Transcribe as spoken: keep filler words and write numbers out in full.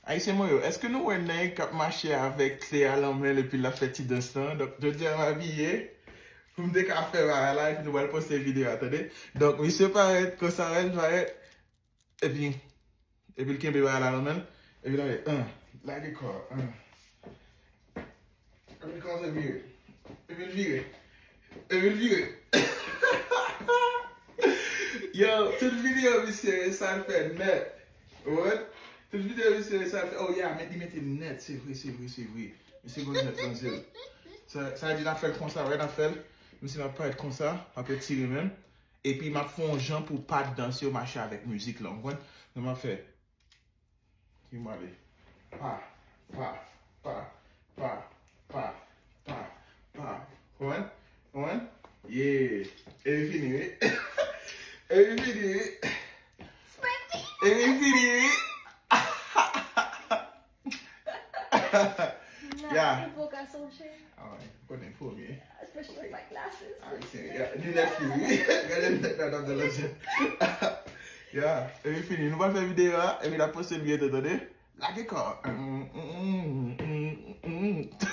Ayisyen mwen yo, èske nou wè nèg k ap mache avèk kle a nan men l epi l ap fè ti dans lan? Donk, jodi a m abiye pou m te ka fè bagay la epi nou pral poste videyo a, tande? Donk, misye parèt konsa, wè l parèt. Epi, epi l kenbe bagay la nan men l. Epi l ale, ah, lage kò, ah. Epi l kòmanse vire. Epi l vire. Epi l vire. Yo, tout videyo misye sa l fè nèt. Ou konprann? Tout videyo misye sa l fè. Oh yeah, men li mete nèt, se vre, se vre, se vre. Misye gon nèt nan zye l. Sa, sa vle di n ap fè l konsa, wè, n ap fè l. Misye m ap parèt konsa, m ap retire men m. Epi m ap fè yon jan pou pad dans yo mache avèk mizik la, ou konprann? Men m ap fè. Ki m ale. Pa, pa, pa, pa, pa, pa, pa, pa. Konprann? Konprann? Yeah. E li fini, wi. E li fini, wi. E li fini, wi. Yeah. Ou pa ka sonje. Ah, wi, konnen premye. Especially my glasses. Ah, wi, se, yeah. Linèt fini, wi. Gade linèt nan dam de lòt je. Yeah. E li fini. Nou pral fè videyo a, epi n ap poste l byento, tande? Lage kò. Mm, mm, mm, mm, mm.